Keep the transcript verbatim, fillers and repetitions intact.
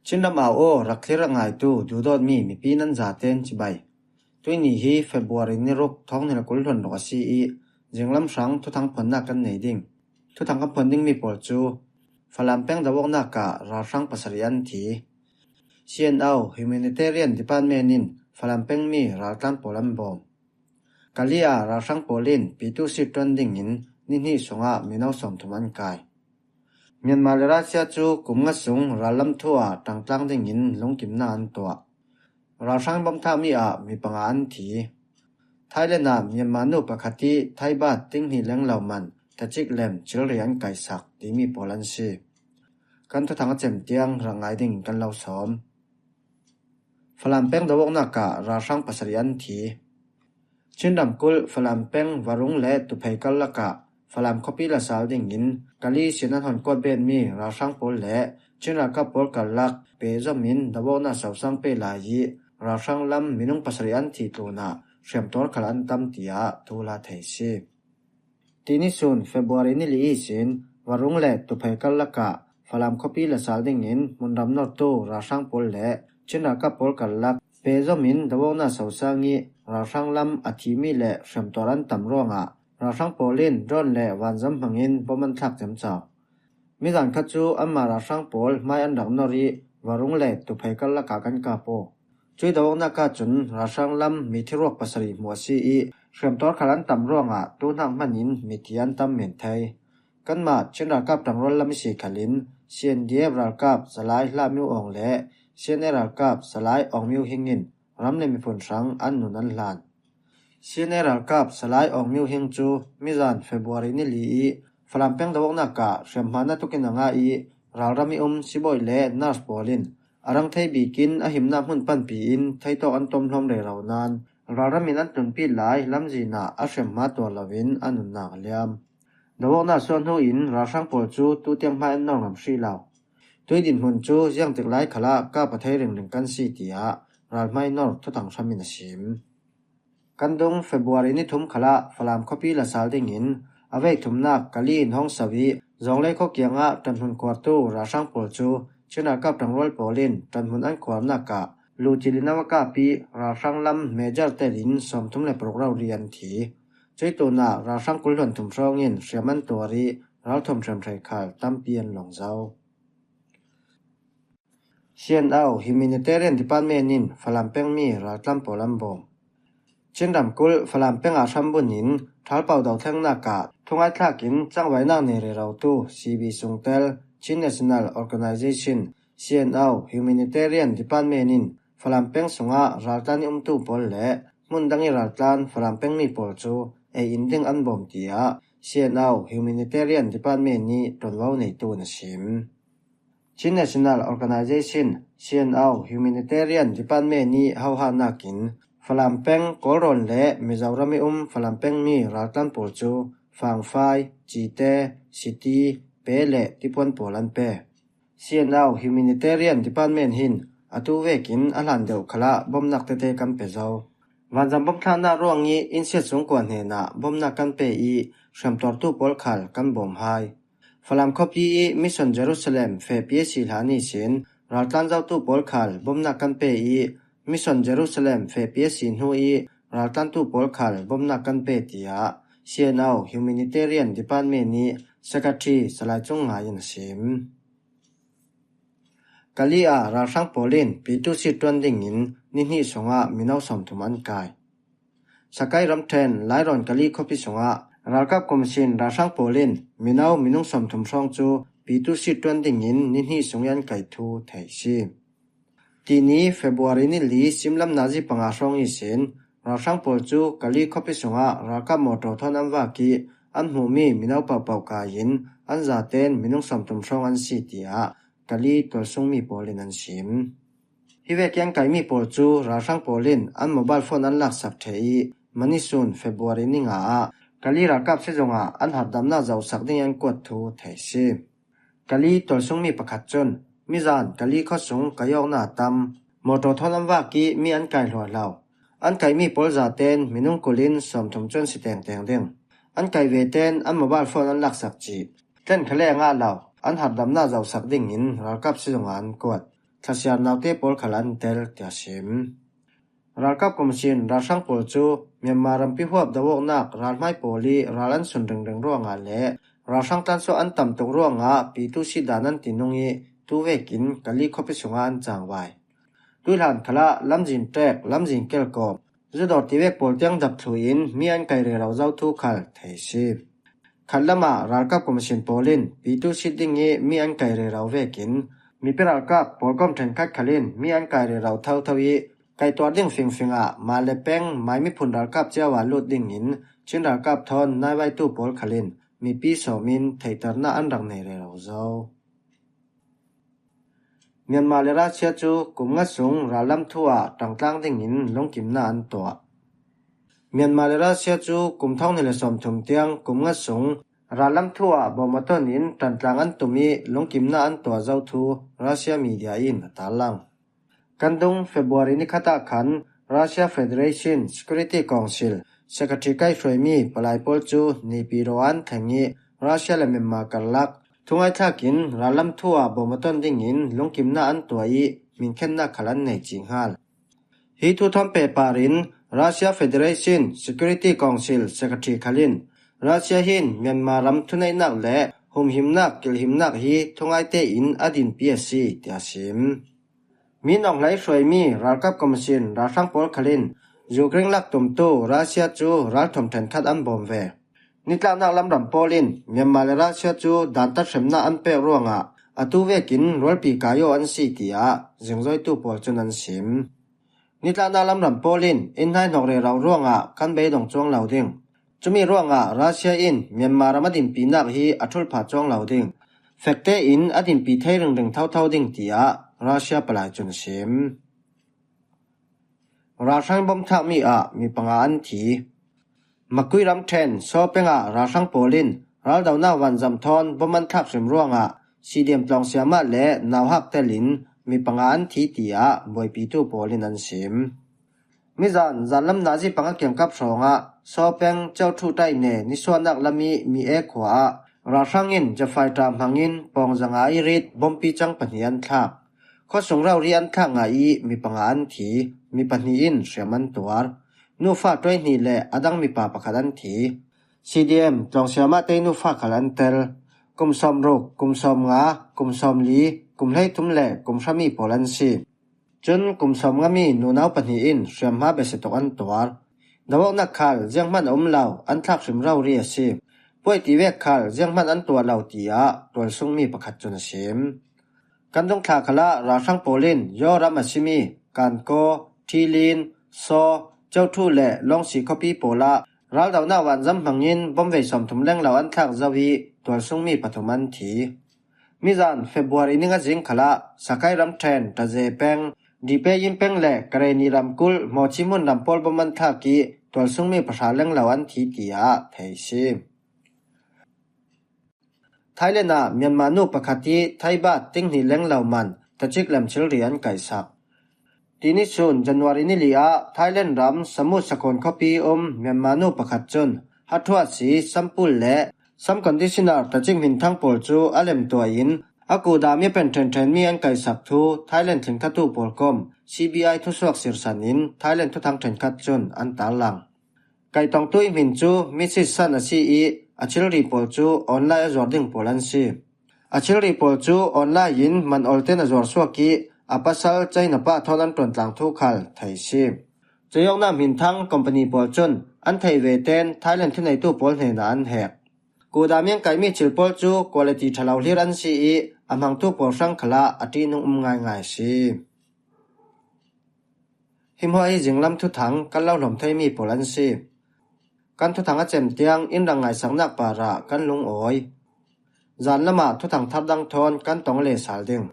Chin ram au aw, rak thlir a ngaitu duhdawtmi mipi nan zaten chibai. Tuini hi February ni ruk thawng hnih le kul hluan ruk a si ih, zinglam hrang thuthang phuannak kan nei ding. Thuthang kan phuan dingmi pawl cu Falam peng do awknak ah ralhrang pasarih an thi. C N O Humanitarian Department in Falam pengmi raltlan pawl an bawm. Kali ah ralhrang pawl in P two C ṭuan dingin ni hnih sungah mino sawmthum an kai. Myanmar le Russia cu kum nga sung rallam thu ah ṭangtlang dingin lungkimnak an tuah. Ralhrang bawmthahmi ah mi panga an thi. Thailand ah Myanmar nu pakhat ih Thai baht ting hnih leng lo man tacik lem cilri an kaisak timi pawl an si. Kan thuthang a cem tiang rak ngai dingin kan lo sawm. Falam peng do awknak ah ralhrang pasarih an thi. Chin ramkulh Falam peng Varung le Tuphei karlak ah Falam khuapi la sal dingin Kali sin an hon kuat betmi ralhrang pawl le Chin ralkap pawl karlak pehzom in do awknak sosang peh lai ih ralhrang lam minung pasarih an thih tlunah hriamtuar khal an tam, tiah thu la thei si. Tini sun February ni li ihsin Varung le Tuphei karlak ah Falam khuapi la sal dingin hmunram nortu ralhrang pawl le Chin ralkap pawl karlak pehzom in do awknak sosang ih ralhrang lam a thimi le hriamtuar an tam ruangah ralhrang pawl in drone le vanzam hmangin bom an thlak ciamco. Mizan kha cu anmah ralhrang pawl hmai an rak nor ih Varung le Tuphei karlak ah kan kap aw. Cui do awknak ahcun ralhrang lam mi thiruak pasarih hmuh a si ih hriamtuar khal an tam ruangah tuhnak hman in mi thi an tam men thei. Kanmah Chin ralkap ṭangrual lam ihsi khalin C N D F ralkap Salai Hla Myo Aung le C N A ralkap Salai Aung Myo Hing in ram le miphun hrang an nun an hlan. C N A ralkap Salai Aung Myo Hing cu mizan February ni li ih Falam peng do awknak ah hriamhma na tukin a ngah ih ralram ih um sibawi le nurse pawl in a rang thei bikin a himnak hmun panpi in theitawk an tom hlawm rero nain ralram in an tlunpi lai lamzin ah a hriamhma tuar loin a nunnak a liam. Do awknak suah hnu in ralhrang pawl cu tutiang hmai an nor ngam hrih lo. Tui dinhmun cu ziangtik lai khalah kap a thei ringring kan si, tiah ralhmai nor thuthang hram in a sim. Kan dung February ni thum khalah Falam khuapi la sal dingin a vei thumnak Kali in hong so ih Zawnglei khua kiangah ṭanhmun kuartu ralhrang pawl cu Chin ralkap ṭangrual pawl in ṭanhmun an kuarnak ah lu cil in a va kap ih ralhrang lam major telin sawmthum le paruk rori an thi. Cui tlunah ralhrang kul hluan thum hrawng in hriam an tuar ih ralthuam hriamhrei khal tampi an lawng zo. C N O Humanitarian Department in Falam pengmi raltlan pawl an bawm. Chin ramkulh Falam peng ah hrambunin ṭhalpau dothlengnak ah thungaithlak in cangvaihnak nei rerotu C B sungtel Chin National Organization, C N O Humanitarian Department in Falam peng sungah raltlan ih umtu pawl le hmun dang ih raltlan Falam pengmi pawl cu ei in ding an bawm, tiah C N O Humanitarian Department ih ṭuanvo neitu in a sim. Chin National Organization, C N O Humanitarian Department ih hohahnak in Falam peng Kawlrawn le Mizoram ih um Falam pengmi raltlan pawl cu fangfai, cite, siti, pe le tipuan pawl an pe. C N O Humanitarian Department hin atu vekin a hlan deuh khalah bawmhnak tete kan pe zo. Vanzam bawmthlaknak ruang ih innsiat sungkua hnenah bawmhnak kan pe ih hriamtuartu pawl khal kan bawm hai. Falam khuapi ih Mission Jerusalem feh P S C hlan ihsin raltlan zotu pawl khal bawmhnak kan pe ih Mission Jerusalem feh P S C hnu ih raltlantu pawl khal bawmhnak kan pe, tiah C N O Humanitarian Department ih Secretary Salai Cung Ngai in a sim. Kali ah ralhrang pawl in P two C ṭuan dingin ni hnih sungah mino sawmthum an kai. Sakai ramṭhen Lairawn Kali khuapi sungah ralkap kum sin ralhrang pawl in mino minung sawmthum hrawng cu P two C ṭuan dingin ni hnih sung ih an kai thu thei si. Tini February ni li simlam nazi panga hrawng ihsin ralhrang pawl cu Kali khuapi sungah ralkap mawṭaw thawn an vak ih an hmuhmi mino pohpoh kai in an zaten minung sawmthum hrawng an si, tiah Kali tualsungmi pawl in an sim. Hi vek ih an kaimi pawl cu ralhrang pawl in an mobile phone an laksak ṭheh ih mani sun February ni nga ah Kali ralkap sizung ah an harhdamnak zohsak ding ih an kuat thu thei si. Kali tualsungmi pakhat cun mizan Kali khuasung kai awknak a tam, mawṭaw thawn an vak ih mi an kai hluahlo. An kaimi pawl zaten minung kul in sawmthum cu an si tengteng ding. An kai veten an mobile phone an laksak cih. Tlen khal le a ngah lo, an harhdamnak zohsak dingin ralkap sizung ah an kuat. thlasiar naute pawl khal an tel, tiah a sim. Ralkap kum sin ralhrang pawl cu Myanmar rampi huap do awknak ralhmai pawl ih ral an sun ringring ruangah le ralhrang tlansuak an tam tuk ruangah pitu sit dan an ti nung ih tu vekin Kali khuapi sungah an cangvai. Tuihlan khalah lamzin ṭek, lamzin kelkawm, zudawr tivek pawl tiang dap thluh in mi an kai rero zo thu khal thei si. Khatlam ah ralkap kum sin pawl in pitu sit ding ih mi an kai rero vekin mipi ralkap pawlkom ṭhenkhat khal in mi an kai rero thotho ih kaihtuar ding fingfing ah Male peng Mai miphun ralkap cio ah lut dingin Chin ralkap thawn naivaitu pawl khal in mipi sawm in theihternak an rak nei rero zo. Myanmar le Russia cu kum nga sung rallam thu ah ṭangtlang dingin lungkimnak an tuah. Myanmar le Russia cu kum thawng hnih le sawmthum tiang kum nga sung rallam thu ah bawm a ton in ṭantlang an tum ih lungkimnak an tuah zo thu Russia media in a tarlang. Kan dung February ni khat ah khan Russia Federation Security Council Secretary kaihhruaimi palai pawl cu Naypyidaw ah an thleng ih Russia le Myanmar karlak thungaithlak in rallam thu ah bawm a ton dingin lungkimnak an tuah ih hminkhennak khal an nei cih hngal. Hi thu thawn pehpar in Russia Federation Security Council Secretary khal in Russia hin Myanmar ram thuneihnak le humhimnak, kilhimnak hi thungaite in a dinpi a si, tiah a sim. Minung hlei hruaimi ralkap kum sin ralhrang pawl khal in Ukraine lak tumtu Russia cu ralthum ṭhenkhat an bawm ve. Nitlaknak lamram pawl in Myanmar le Russia cu dantat hremnak an pek ruangah atu vekin rualpi kai aw an si, tiah zingzoitu pawl cun an sim. Nitlaknak lamram pawl in inn hnainhawk rero ruangah kan beidong cuang lo ding. Cumi ruangah Russia in Myanmar ram a dinpinak hi a ṭhulpha cuang lo ding. Fekte in a dinpi thei ringring thotho ding, tiah Russia palai cun a sim. Ralhrang bom thlakmi ah mi panga an thi. Makui ramṭhen Saw peng ah ralhrang pawl in raldonak vanzam thawn bom an thlak hrim ruangah C D M tlawng siamah le nauhak tel in mi panga an thi, tiah buaipitu pawl in an sim. Mizan zanlam nazi panga kiangkap hrawngah Saw peng Ceuṭhu taine nisuahnak lam ih mi e khua ah ralhrang in jet fighter hmangin pawng zanga ih rit bompi cang pahnih an thlak. Khuasung rori an thlak ngah ih mi panga an thi, mi pahnih in hriam an tuar. Nufa ṭuai hnih le a dang mipa pakhat an thi. C D M tlawng siamahte nufa khal an tel. Kum sawmruk, kum sawmnga, kum sawmli, kum hleithum le kum hrami pawl an si. Cun kum sawmngami nunau pahnih in hriamhma besia tuk an tuar. Doawknak khal zianghman a um lo, an thlak hrim rori a si. Puai tivek khal zianghman an tuah lo, tiah tualsungmi pakhat cun a sim. Kan dungthla khalah ralhrang pawl in Yaw ram a simi Kankaw, Ṭhilin, Saw, Ceuṭhu le Lawngsi khuapi pawl ah raldonak vanzam hmangin bomvei sawmthum lenglo an thlak zo ih tualsungmi pathum an thi. Mizan February ni nga zing khalah Sakai ramṭhen Taze peng, Dipeyin peng le Karenni ramkulh Mawci hmun ram pawl bom an thlak ih tualsungmi pahra lenglo an thi, tiah thei si. Thailand ah Myanmar nu pakhat ih Thai baht ting hnih lenglo man tacik lem thilri an kaihsak. Tini sun January ni li ah Thailand ram Samut Sakhon khuapi um Myanmar nu pakhat cun hathuah si, shampoo le sam conditioner tacik hminthang pawl cu a lemtuah in a kudam ih a pen ṭhenṭhenmi an kaihsak thu Thailand thlingthatu pawl kom C B I thusuak sirsan in Thailand thuthang ṭhenkhat cun an tarlang. Kaitongtu ih hmin cu Missis San a si ih a thilri pawl cu online a zuar ding pawl an si. A thilri pawl cu online in man olten a zuar suak ih a pasal China pa thawn an ṭuantlang thu khal thei si. Cuyawknak hminthang company pawl cun an theih veten Thailand thuneitu pawl hnenah an hek. Kudam ih an kaihmi thil pawl cu quality ṭhalo hlir an si ih a hmangtu pawl hrang khalah a ṭihnung um ngaingai a si. Hi hmuah hi zinglam thuthang kan lo hlawm theimi pawl an si. Kan thuthang a cem tiang in rak ngaisaknak parah kan lungawi. Zanlam ah thuthang thar dang thawn kan tong le sal ding.